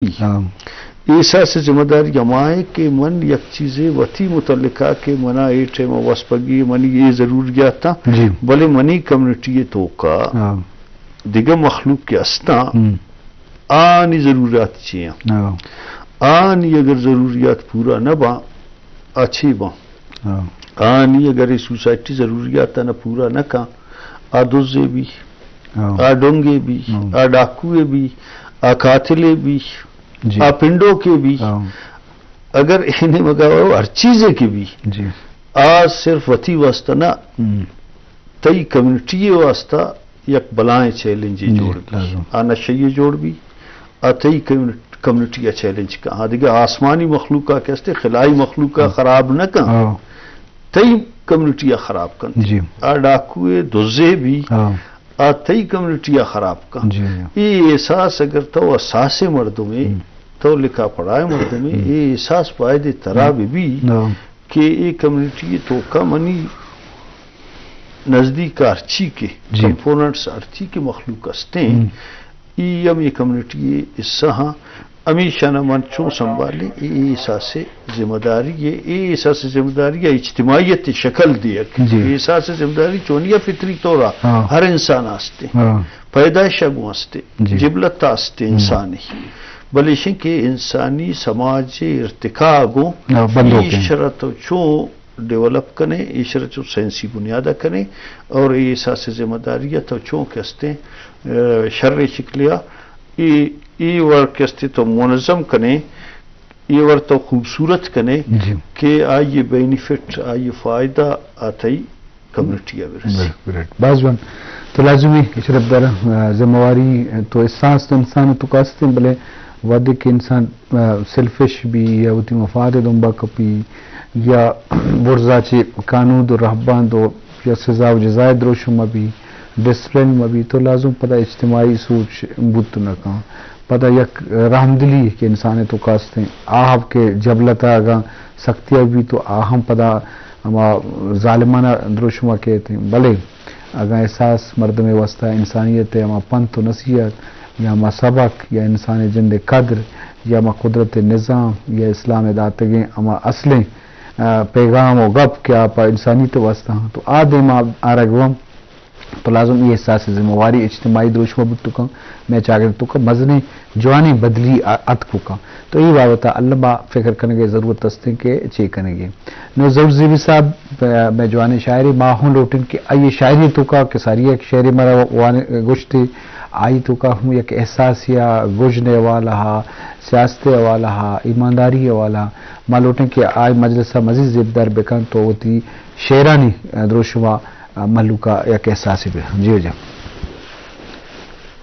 ہاں۔ احساس ذمہ داری ہما ہے کہ من یک چیزے وتی متعلقہ کہ منا اے ٹائم وسپگی منی اے ضروریات ہیں، جی۔ بلے منی کمیونٹی توکا ہاں۔ دگہ مخلوق کہ استاں، ہم۔ آنی ضروریات چی ہیں؟ ہاں۔ آنی اگر ضروریات پورا نہ باں، آ چی باں؟ ہاں۔ آنی اگر اے سوسائٹی ضروریات نہ پورا نہ کاں، آ دزے بی، ہاں۔ آ ڈونگے بی، ہاں۔ آ ڈاکوے بی، آ قاتلے بی، جی۔ آ پنڈوکے بی۔ ہاں۔ اگر اے نیمگا ہر چیزے کہ بی، جی۔ آ صرف وتی واسطہ نہ، ہم۔ تئی کمیونٹی واسطہ یک بلائیں چیلنجے جی، جوڑ بی۔ لازم۔ آ نشئی جوڑ بی، آ تئی کمیونٹ-، کمیونٹی ء چیلنج کن۔ آ دگہ آسمانی مخلوق ء کہ استے، خلائی مخلوق ء ہم۔ خراب نہ کن۔ ہاں۔ تئی کمیونٹی ء خراب کن۔ جی۔ آ ڈاکو ء دزے بی، ہاں۔ آ تئی کمیونٹی ء خراب کن۔ جی، جی۔ اے احساس اگر تو اساس مردمے، ہم۔ تو لکھا پڑھائے مردمے، ہم۔ اے احساس باید ترا ہم۔ بہ بی ہاں۔ کہ اے کمیونٹی توکا منی نزدیک ہرچی کہ جی۔ کمپوننٹس ہرچی کہ مخلوق ہستیں، ہم۔ ای ہم اے کمیونٹی حصہ ہاں۔ ہمیشہ نہ من چون سنبھالیں، اے احساس ذمہ داری ہے، اے احساس ذمہ داری ہے اجتماعیت شکل دیگ۔ جی۔ اے احساس ذمہ داری چونیا فطری طور ہاں۔ ہر انسان ہستے۔ ہاں۔ پیدائش گوں ہستے، جی۔ جبلت ہستے ہم۔ انسانی۔ بلے شن کہ انسانی سماج ارتقا گوں ہاں، بندوک ہیں۔ ایشرا تو چون ڈیولپ کنے، ایشرا چو سائنسی بنیاد کنے اور اے احساس ذمہ داری تو چون کہ ہستے، آ، شر شکلیا اے، اے ورک ہستے تو منظم کنے، اے ور تو خوبصورت کنے جی۔ کہ آئی بینیفٹ، آئی فائدہ آ تئی کمیونٹی ء برسی۔ بلکل، بلکل۔ باز جوان۔ تو لازمی اشرف دار، آ، ذمہ واری تو احساس تو انسان تو کاستیں، بلے وہدے کہ انسان، آ، سیلفش بی یا وتی مفاد دنبا کپی یا برزا چہ قانود و رہبند و یا سزا و جزائے دروشم بی، ڈسپلن مہ بیت، تو لازم پدا اجتماعی سوچ بوت نہ کن۔ پدا یک رحمدلی کہ انسان ء توکا استیں، آ ہم کہ جبلت ء اگاں سختی ء بیت تو آ ہم پدا ہما ظالمانہ دروشم ء کیت۔ بلے اگاں احساس مردم ء واسطہ انسانیت ء ہما پنت و نصیحت یا ہما سبق یا انسان ء جند ء قدر یا ہما قدرت ء نظام یا اسلام ء داتگیں ہما اصلیں، آ، پیغام و گپ کہ آ پہ انسانیت ء واسطہ ہاں تو آ دیما آرگ وم تو لازم اے احساس ذمہ واری اجتماعی دروشم بوت کن، مئے چاگرد توکا مزنیں جوانیں بدلی آ-، اتک کن۔ تو اے بابت ء الما فکر کنگ ء ضرورت است کہ چے کنگ ء۔ نو ظہور زیبی صاحب، ب-، مئے جوانیں شاعرے، ما ہوں لوٹیں کہ آئی شاعری توکا کہ ساری یک شعرے مارا وان-، گوشتے، آئی توکا ہوں یک احساس یا گژن ء حوالہ ء، سیاست ء حوالہ ء، ایمانداری ء حوالہ ء، ما لوٹیں کہ آئی مجلس ء مزید زیبدار بکن تو وتی شعرانی دروشم ء مہلوک ء یک احساسے بہ۔ جی جان۔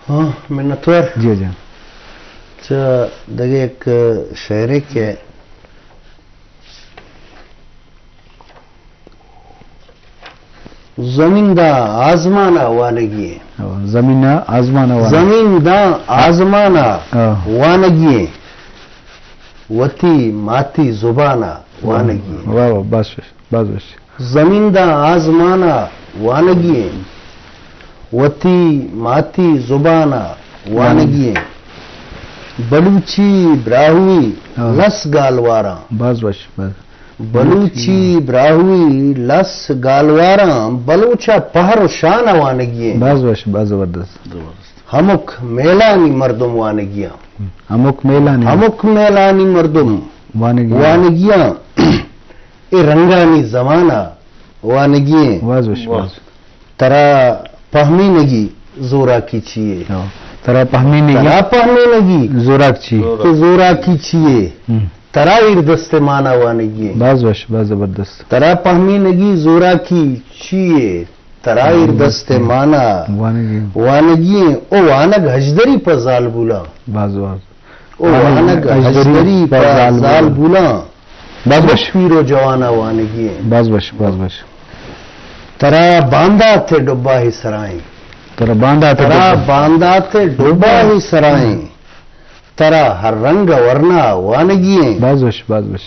ہاں، منتوار۔ جی جان۔ چہ دگہ یک شعرے کہ زمین داں آزمان ء وانگی ایں۔ او، زمین ء آزمان ء وانگی۔ زمین داں آزمان ء ہاں۔ وانگی ایں۔ وتی ماتی زبان ء وانگی ایں۔ واہ واہ، بس بس۔ باز وش۔ زمین داں آزمان ء وانگی ایں، وتی ماتی زبان ء وانگی ایں۔ بلوچی براہوئی ہاں۔ لس گالواراں۔ باز وش، باز۔ بلوچی براہوئی لس گالواراں، بلوچ ء پہر و شان ء وانگی ایں۔ باز وش، باز زبردست۔ ہمک میلانی مردم وانگی آں۔ ہمک میلانی۔ ہمک میلانی مردم وانگی آں۔ وانگی آں۔ اے رنگانی زمانہ وانگی ایں۔ باز وش، واہ۔ باز۔ ترا پہمینگی زوراکی چیے؟ ہاں۔ ترا پہمینگی۔ ترا پہمینگی زوراک چی؟ کہ زوراکی چیے؟ ہم۔ ترا ایردست مانا وانگی ایں۔ باز وش، باز زبردست۔ ترا پہمینگی زوراکی چیے؟ ترا ایردست مانا وانگی ایں۔ وانگی ایں۔ او وانگ ہژدری پہ زالبولاں۔ باز واز۔ او وانگ ہژدری پہ زالبولاں۔ باز وش۔ پیر و جوان ء وانگی ایں۔ باز وش، باز وش۔ ترا باندات ء ڈباہی سرائیں۔ ترا باندات ء ترا ڈبا-، باندات ء ڈباہی سرائیں۔ ترا ہر رنگ ء ورنا وانگی ایں۔ باز وش، باز وش۔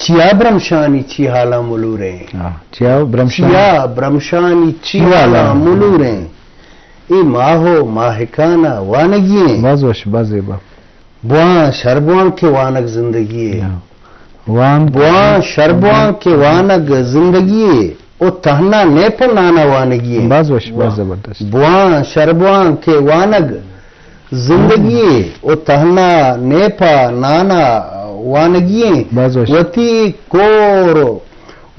چیا برمشانی چی حالاں ملوریں۔ ہاں، چیا برمشانی۔ چیا برمشانی چی چی حالاں حالاں ملوریں۔ اے ماہ و ماہکان ء وانگی ایں۔ باز وش، باز زیبا۔ بواں شر بواں کہ وانگ زندگی یے۔ ہاں۔ وان بواں شر بواں کہ وانگ زندگی یے، او تہنا نئے پہ نانا وانگی یے۔ باز وش، باز زبردست۔ بواں شر بواں کہ وانگ زندگی یے، او تہنا نئے پہ نانا وانگی یے۔ باز وش۔ وتی کور،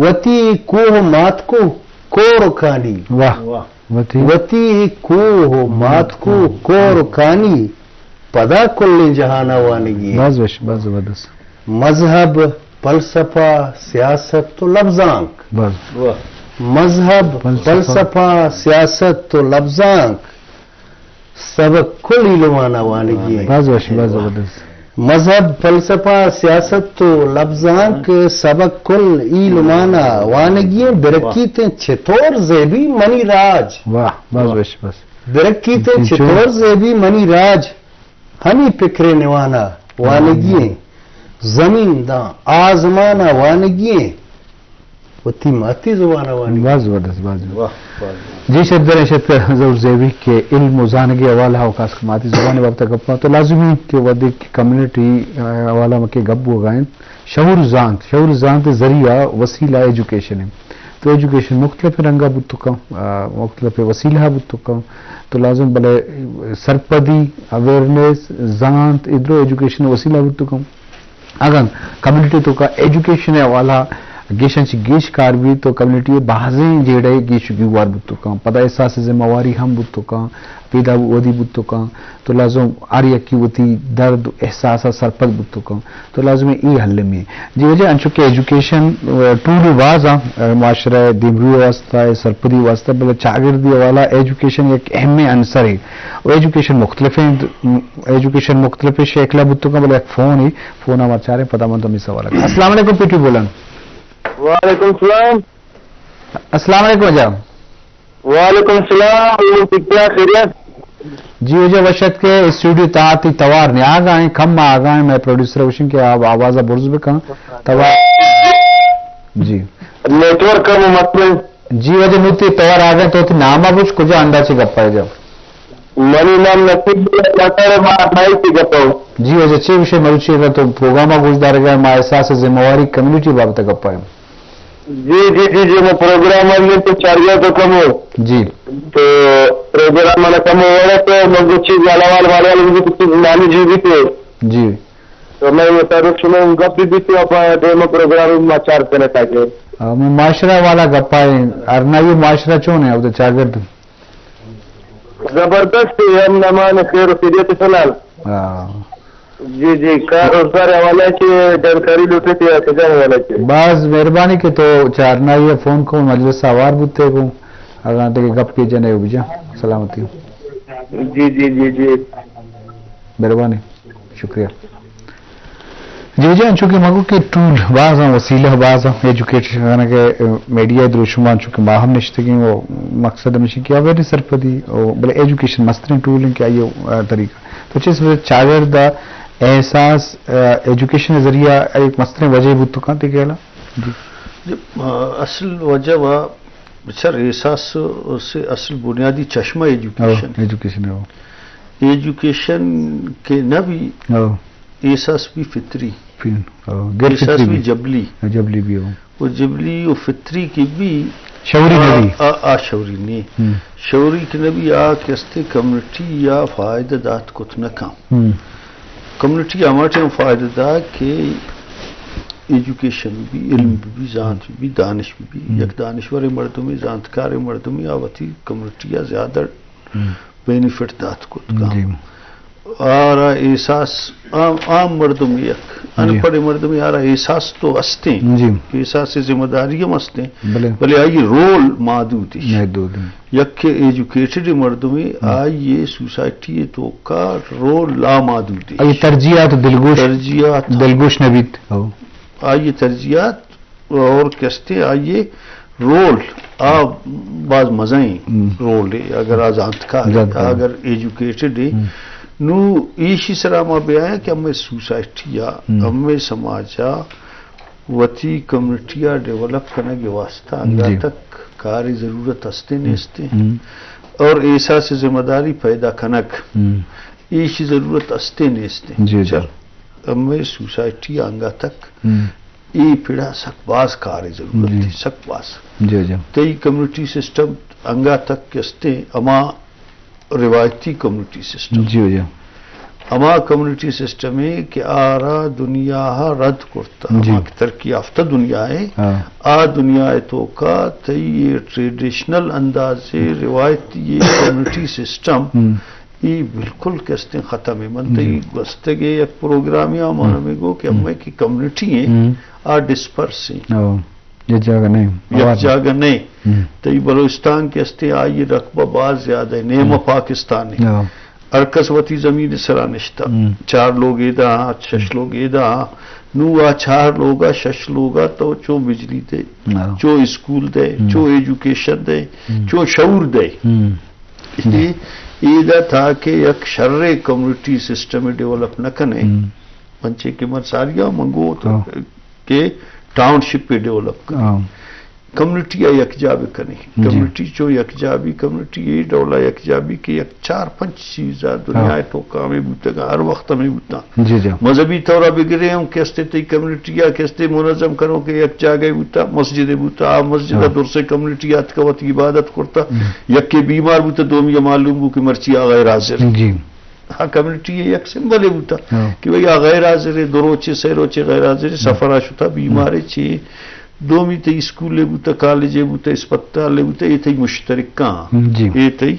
وتی کوہ ماتکو کور کانی۔ واہ۔ واہ۔ وتی۔ وتی کوہ ماتکو کور کانی، پدا کلیں جہانا وانگی یے۔ باز وش، باز زبردست۔ مذہب، فلسفہ، سیاست و لبزانک۔ باز۔ واہ۔ مذہب، فلسفہ۔ فلسفہ، سیاست و لبزانک، سبق کل ایلمانا وانگی یے۔ باز وش، باز زبردست۔ مذہب، فلسفہ، سیاست و لبزانک، سبق کل ایلمانا وانگی یے۔ برکیتیں چطور زیبی منی راج۔ واہ، باز وش، بس۔ برکیتیں چطور زیبی منی راج، ہمے پکرے نوانا وانگی یے۔ زمین داں آزمانا وانگی یے۔ وتی ماتی زبان ءَ وانگی۔ باز زبردست، باز زبردست۔ واہ، واہ، واہ۔ جی، شت دریں شت ضرور زیبی کہ علم و زانگ ءِ حوالہ ءَ و خاص کر ماتی زبان ءِ بابت ءَ گپ ءَ تو لازمی کہ وھدے کہ کمیونٹی، آ، حوالہ ءَ کہ گپ بوگ ءَ انت، شعور زانت، شعور زانت ءِ ذریعہ وسیلہ ایجوکیشن انت۔ تو ایجوکیشن مختلف رنگ ءَ بوت کن، آ، مختلف وسیلہ ءَ بوت کن۔ تو لازم بلے سرپدی، اویئرنیس، زانت، اے درو ایجوکیشن ءِ وسیلہ بوت کن۔ اگاں کمیونٹی توکا ایجوکیشن ءِ حوالہ گیشاں چہ گیش کار بیت تو کمیونٹی ءِ بازیں جیڑہ گیش گیوار بوت کن۔ پدا احساس ذمہ واری ہم بوت کن، پیدا ودی بوت کن۔ تو لازم ہر یکی وتی درد و احساس ءَ سرپد بوت کن۔ تو لازم اے حل میں۔ جی وجہ انچو کہ ایجوکیشن، آ، ٹول باز آں، آ، معاشرہ ءِ دیمروی واسطہ، سرپدی واسطہ، بلے چاگردی حوالہ ایجوکیشن یک اہم عنصر ہے۔ و ایجوکیشن مختلف ہیں، ایجوکیشن مختلف شکل بوت کن، بلے یک فون ہے، فون ہمارا چاریں، پدا من تمی سوال ہے۔ السلام علیکم، پی ٹی بولن۔ وعلیکم السلام۔ السلام علیکم جناب۔ وعلیکم السلام، من ٹھیک ٹھاک، خیریت؟ جی وجہ وشت کے اسٹوڈیو تہا تی توار نیاگ آئیں، کم آگ آئیں، میں پروڈیوسر وشن کے آپ آواز برز بکن۔ توار۔ جی۔ نیٹورک کم مسئلہ۔ جی وجہ نو تی توار آگ آئیں، تو تی نام بوش کجا انڈا چی گپا ہے جا؟ منی نام نصیب اللہ، ما نائی تی گپا۔ جی وجہ چی وشے مروچی اگر تو پروگرام گوش دارگا، ما احساس ذمہ واری کمیونٹی بابت گپا ہے۔ جی، جی، جی، جی، میں پروگرام آ گیا تو چارگا تو کم ہو۔ جی۔ تو پروگرام مانا کم ہو رہا تو میں جو چیز والا وال، والا وال، مجھے کچھ نانی جی بھی تھے۔ جی۔ تو میں مطابق شما گپ بھی بیتے، اپا ڈیمو پروگرام ما چار کرنے تاکہ۔ آ، میں معاشرہ والا گپا ہے، ارنائی معاشرہ چون ہے، ادھر چاگرد؟ زبردست ہے، ہم نمان خیر و خیریت فی الحال۔ ہاں۔ جی، جی، کار روزگار حوالہ چہ جانکاری لوٹے تھے، کجا حوالہ چہ؟ باز مہربانی کہ تو چارنائی فون کو مجلس آوار بوتے کو، اگاں تے گپ کے جنے ہو بجا، سلامتی۔ جی، جی، جی، جی۔ مہربانی، شکریہ۔ جی جان، چونکہ مگو کہ ٹول باز ہیں، وسیلہ باز ہیں، ایجوکیٹ کرنے کے، میڈیا دروشمان چونکہ ما ہم نشتگیں، وہ مقصد ہمیشہ کہ اویرنس سرپدی، بلے ایجوکیشن مسترین ٹول ہیں کہ آئیے طریقہ تو چیز چاگرد احساس، آ، ایجوکیشن ذریعہ ایک مستریں وجہ بوت تو کانتے گیلا؟ جی۔ جی، آ، اصل وجہ وا بچار احساس سے اصل بنیادی چشمہ ایجوکیشن۔ ایجوکیشن ہے۔ ایجوکیشن کے نہ بھی احساس بھی فطری۔ فین-، آ، غیر احساس فطری بھی بھی۔ جبلی۔ جبلی بھی ہو۔ و جبلی و فطری کی بھی شعوری آ، نبی۔ آ، آ شعوری نہیں۔ ہم۔ شعوری کی نبی آ کہ استے کمیونٹی یا فائدہ دات کت نہ کام۔ ہم۔ کمیونٹی ہما ٹائم فائدہ دا کہ ایجوکیشن بھی، علم بھی، زانت بھی، دانش بھی۔ ہم۔ یک دانشور مردمی، زانتکار مردمی آ وتی کمیونٹی یا زیادہ ہم۔ بینیفٹ دات کت کام۔ جی۔ آرا احساس عام، عام مردم یک، جی۔ ان پڑھ مردم آرا احساس تو استیں۔ جی۔ احساس ذمہ داری ہم استیں۔ بلے۔ بلے آئی رول محدود ہے۔ محدود ہے۔ یک ایجوکیٹڈ مردم ہم۔ آئی سوسائٹی توکا رول لامحدود ہے۔ آئی ترجیحات دلگوش، ترجیحات۔ دلگوش نبیت۔ ہو۔ آئی ترجیحات اور کستے آئیے رول آ باز مزائیں ہم۔ رول ہے، اگر آ زانتکار ہے، زانتکار۔ اگر ایجوکیٹڈ ہے، ہم۔ نو ایشی سرا ما بیایا کہ ہمیں سوسائٹی آ، ہم۔ ہمیں سماج آ وتی کمیونٹی آ ڈیولپ کنگ واسطہ جی۔ انگا تک کاری ضرورت ہستے ہم۔ نیستے۔ ہم۔ اور احساس ذمہ داری پیدا کنگ۔ ہم۔ ایشی ضرورت استیں نیستیں۔ جی، جی۔ چل، ہمے سوسائٹی انگا تک ہم۔ اے پڑا سک باز کارے ضرورت جی۔ ہے، سک باز۔ جی، جی۔ تئی کمیونٹی سسٹم انگا تک کہ استیں، ہما روایتی کمیونٹی سسٹم۔ جی، جی۔ ہما کمیونٹی سسٹم ہے کہ آرا دنیا رد کرتا، جی۔ ہما کہ ترقی یافتہ دنیا ہے، ہاں۔ آ دنیا ہے توکا تئی یہ ٹریڈیشنل اندازے روایتی یہ کمیونٹی سسٹم ہم۔ اے بالکل کہ استیں ختم ہے۔ من تئی جی۔ گوستگے یک پروگرامے آ من ہم۔ ہمے گو کہ ہم۔ ہمے کہ کمیونٹی ہیں، ہم۔ آ ڈسپرس ہیں۔ او، یک جاگہ نہیں، یک آباد جاگہ نہیں۔ ہم۔ تئی بلوچستان کہ استیں، آئی رقبہ باز زیادہ ہے، نیم ہم۔ پاکستان ہے۔ او۔ ہر کس وتی زمین سرا نشتہ۔ ہم۔ چار لوگ ایدا ہاں، شش ہم۔ لوگ ایدا ہاں۔ نو آ چار لوگا، شش لوگا تو چو بجلی دے، او۔ چو اسکول دے، ہم۔ چو ایجوکیشن دے، ہم۔ چو شعور دے۔ ہم۔ اے، ایدا تاکہ یک شریں کمیونٹی سسٹم ڈیولپ نہ کنے، ہم۔ انچے کہ من ساریا منگو تو ہاں۔ کہ ٹاؤن شپ ڈیولپ کنے۔ ہاں۔ کمیونٹی ء یکجا بہ کنے۔ جی۔ کمیونٹی چو یکجا بی، کمیونٹی اے ڈولا یکجا بی کہ یک چار پنچ چیز ء دنیا ہاں۔ ء توکا ہمے بوتگ، ہر وقت ہمے بوتاں۔ جی، جی۔ مذہبی طور ء بگرے ہم کہ استے تئی کمیونٹی ء کہ استے منظم کنو کہ یک جاگہ بوتا، مسجد بوتا، آ مسجد ء ہاں۔ درسیں کمیونٹی آتکا وتی عبادت کرتا، ہم۔ یکے بیمار بوتا، دومی ء معلوم بو کہ مرچی آ غیر حاضر۔ جی۔ آ کمیونٹی ء یک سمبلے بوتا ہاں۔ کہ بھئی آ غیر حاضر ہے، دو روچے، سہ روچے غیر حاضر ہے، ہم۔ سفر ء شتا، بیمار ہے، ہم۔ چی دومی تئی اسکولے بوتا، کالجے بوتا، اسپتالے بوتا، اے تئی مشترکاں۔ جی۔ اے تئی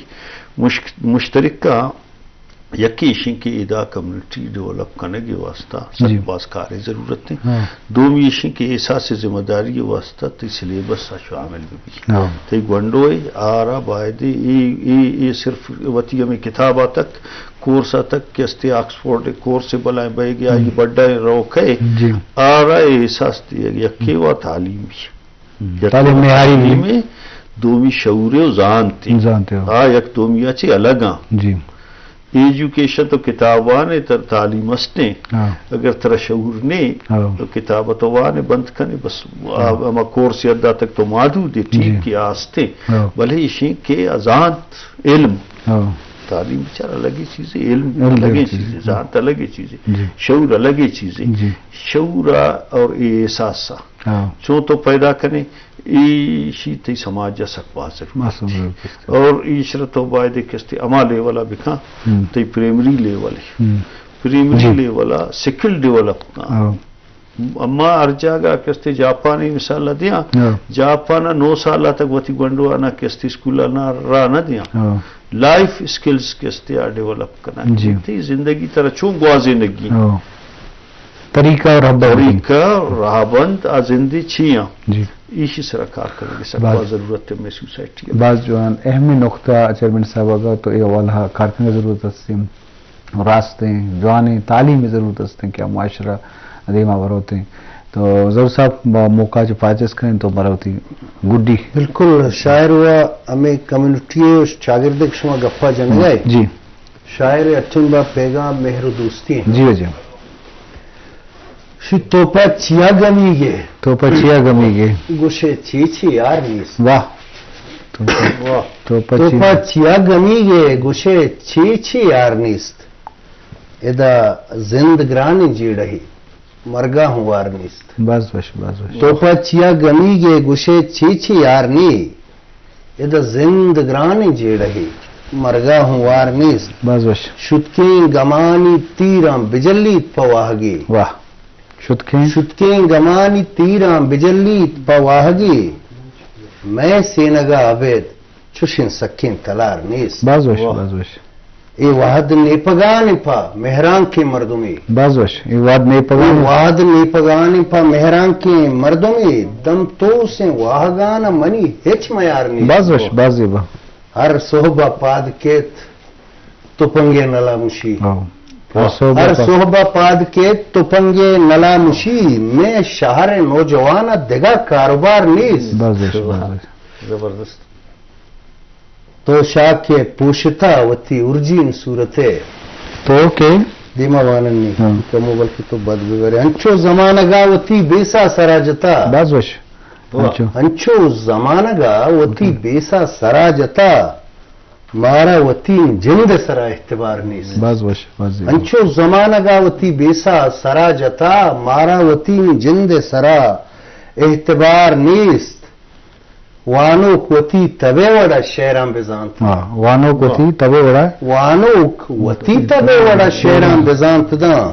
مشک-، مشترکاں یکے ایشیں کہ ادا کمیونٹی ڈیولپ کنگ ء واسطہ سک جی۔ باز کارے ضرورت ہیں۔ ہاں۔ دومی ایشیں کہ احساس ذمہ داری ء واسطہ تئی سلیبس ء شامل بہ بی۔ ہاں۔ تئی گونڈو ء آرا باید اے، اے، اے صرف وتی ہمے کتاب ء تک، کورس ء تک کہ استے آکسفورڈ ء کورس ء بلائیں بئیگ ء آئی ہم۔ بڈا ء روک ء جی۔ آرا اے احساس دیگ یکے وا تعلیم بی۔ ہم۔ یکے تعلیم وا معیاری بی۔ تعلیم ء دومی شعور ء زانت ء۔ زانت ء۔ آ یک دومی ء چہ الگ آں۔ جی۔ ایجوکیشن تو کتابانے تر تعلیم استیں۔ ہاں۔ اگر ترا شعور نے، ہاں۔ تو کتاب تو وانے بند کنے بس۔ آ، ہاں۔ ہما کورس یدا تک تو محدود ہے، ٹھیک جی۔ کہ آستیں۔ ہاں۔ بلے ایشیں کہ ازانت علم۔ ہاں۔ تعلیم بچار الگ ہی چیز ہے، علم علم الگ الگ ہی چیز چیز ہے، ہے۔ زانت الگ ہی چیز ہے، جی۔ شعور الگ ہی چیز ہے۔ جی۔ شعور آ اور اے احساس آ۔ ہاں۔ چون تو پیدا کنے، ایشی تئی سماج ء سک باز ضرورت ماسم ہے۔ ضرورت است۔ اور ایشرا تو باید کستے ہما لیول ء بکن، ہم۔ تئی پرائمری لیول ہے۔ ہم۔ پرائمری جی۔ لیول ء سکل ڈیولپ کن۔ ہاں۔ اما ہر جاگہ کستے جاپانی مثال ء دیاں، ہاں۔ جاپان ء نو سال ء تک وتی گونڈوانا کستے اسکول ء نہ را نہ دیاں۔ ہاں۔ لائف اسکلز کستے آ ڈیولپ کنن۔ جی۔ تئی زندگی ترا چون گوازینگی؟ ہاں۔ طریقہ اور رہبند۔ طریقہ، رہبند، آ زندے چی آں؟ جی۔ ایشی سرا کار کنگ سک باز۔ باز ضرورت ہے مئے سوسائٹی ء۔ باز جوان، اہمیں نقطہ چیئرمین صاحب اگا تو اے حوالہ کار کنگ ضرورت است۔ راستیں، جوانیں تعلیم ضرورت است کہ معاشرہ دیما بروتیں۔ تو ظہور صاحب با موقع چہ پاچس کریں تو بروتی گڈی۔ بالکل، شاعر و ہمیں کمیونٹی ہے، چاگردے کہ شما گپا جنگا ہے۔ جی۔ شاعر اٹن با پیغام مہر و دوستی ہیں۔ جی، جی۔ شی تو پہ چیا گمیگے؟ تو پہ چیا گمیگے؟ گوشے چی چی یار نیست۔ واہ۔ تو پہ، واہ۔ تو پہ تو چی پہ چیا گمیگے؟ گوشے چی چی یار نیست۔ ادا زند گرانی جیڑہی، مرگا ہوں وار نیست۔ بس بس، بس بس۔ تو پہ چیا گمیگے؟ گوشے چی چی یار نی۔ ادا زند گرانیں جیڑہے، مرگا ہوں وار نیست۔ باز وش۔ شتکیں گمانی تیراں بجلیت پہ واہگے۔ واہ۔ شتکیں؟ شتکیں گمانی تیراں بجلیت پہ واہگے۔ مئے سینگا ابید چشیں سکیں تلار نیست۔ باز وش، واہ۔ باز وش۔ اے وہد نیپگان پہ مہرانکیں مردمے۔ باز وش۔ اے وہد نیپگان۔ اے وہد نیپگان پہ مہرانکیں مردمے، دم توسیں واہگان منی ہچ میار نیست۔ باز وش، باز زیبا۔ ہر صحب پاد کیت تپنگے نلا مشی۔ ہاں۔ ہر صحب ہر پا- صحب پاد کیت تپنگے نلا مشی، مئے شہر نوجوان دگہ کاروبار نیست۔ باز وش، باز وش۔ زبردست۔ تو شاکے پوشتا وتی ارجین صورتے۔ تو کے؟ دیما واننی۔ ہاں۔ کمو بلکہ تو بد ببرے۔ انچو زمانگا وتی بیسا سرا جتا۔ باز وش۔ واہ۔ انچو۔ انچو زمانگا وتی ہاں۔ بیسا سرا جتا۔ مارا وتی جند ءِ سرا اعتبار نیست۔ باز وش، باز زیبا۔ انچو زمانگا وتی بیسا سرا جتا، مارا وتی جند ءِ سرا اعتبار نیست۔ وانوک وتی تب ءِ وڑا شعراں بزانت۔ ہاں، وانوک وتی تب ءِ وڑا۔ وانوک وتی تب ءِ وڑا شعراں بزانت داں۔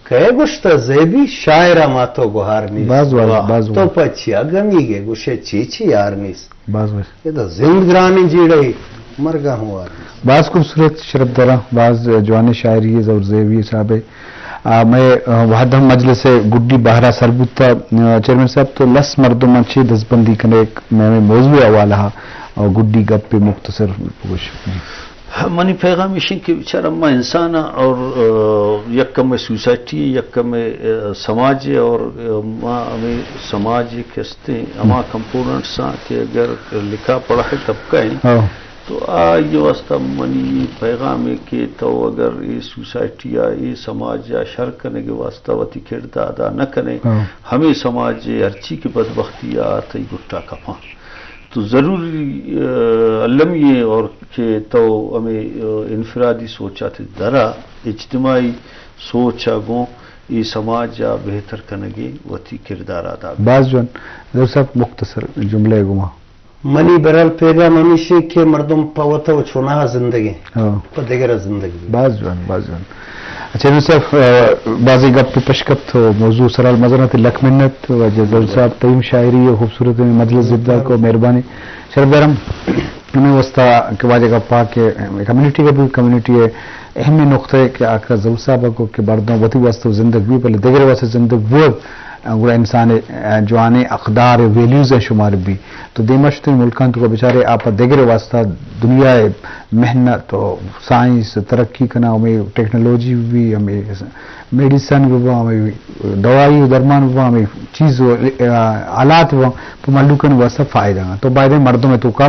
کئے گوشتہ زیبی شاعرا ما تو گوہار نیست۔ باز واہ، واہ۔ باز تو واہ۔ پہ چیا گمیگ ئے، گوشے چی چی یار نیست۔ باز واہ۔ ادا زند گرانیں جیڑہ ئے، مرگا ہوں وار نیست۔ باز خوبصورت شرپ دراں، باز جوانیں شاعری ئے ظہور زیبی صاحب ئے۔ آ، مئے، آ، وہد ہم مجلس ءِ گڈی بہرا سر بوتہ۔ آ، چیئرمین صاحب تو لس مردماں چے دزبندی کنے مئے، مئے موضوع ءِ حوالہ ءَ، آ، گڈی گپ ئے مختصر بگوش۔ جی۔ منی پیغام ایش انت کہ بچار اما انسان آں اور، آ، یک کمے سوسائٹی ئے، یک کمے، آ، سماج ئے اور، آ، ما ہمے سماج ئے کہ استیں، ہما کمپوننٹس آں کہ اگر لکھا پڑھا ئے طبقہ ایں، ہاں۔ تو آئی واسطہ منی پیغام ئے کہ تو اگر اے سوسائٹی ءَ، اے سماج ءَ شر کنگ ءِ واسطہ وتی کرد ءَ ادا نہ کنے، ہاں۔ ہمے سماج ئے ہرچی کہ بدبختی ءَ تئی گٹا کپاں۔ تو ضروری، آ، المی ئے اور کہ تو ہمے، آ، انفرادی سوچ ءَ تہ درا اجتماعی سوچ ءَ گوں اے سماج ءَ بہتر کنگ ءِ وتی کردار ءَ ادا بہ۔ باز جوان۔ ظہور صاحب مختصر جملہ ئے گوما۔ منی بہرحال پیغام ہمیش انت کہ مردم پہ وت ءَ چوناہا زندگ انت، ہاں۔ پہ دگرا زندگ بیت۔ باز جوان، باز جوان۔ اچھا، نوں صاحب، آ، بازیں گپ پش کپت و موضوع سرحال مزن ات، لکھ منت۔ و ظہور صاحب تئی ہم شاعری و خوبصورت مجلس زبدہ کو، مہربانی۔ شرف دارم ہمے واسطہ کہ واجہ گپا کہ کمیونٹی کا بھی، کمیونٹی ءِ اہمیں نقطہ ئے کہ آقا ظہور صاحب کو کہ مردم وتی واسطہ زندگ بی، بلے دگرے واسطہ زندگ بوگ، گڑا انسان ءِ جوانیں اقدار ءُ ویلیوز ءَ شمار بی۔ تو دیما شتیں ملکاں تو بچارے آ پہ دگرے واسطہ دنیا ءِ محنت و سائنس ترقی کنا، ہمے ٹیکنالوجی بی، ہمے میڈیسن ببا، ہمے دوائی و درمان ببا، ہمے چیز و، آ، آلات ببا، پہ مہلوکانی واسطہ فائدہ آں۔ تو بایدیں مردم ءِ توکا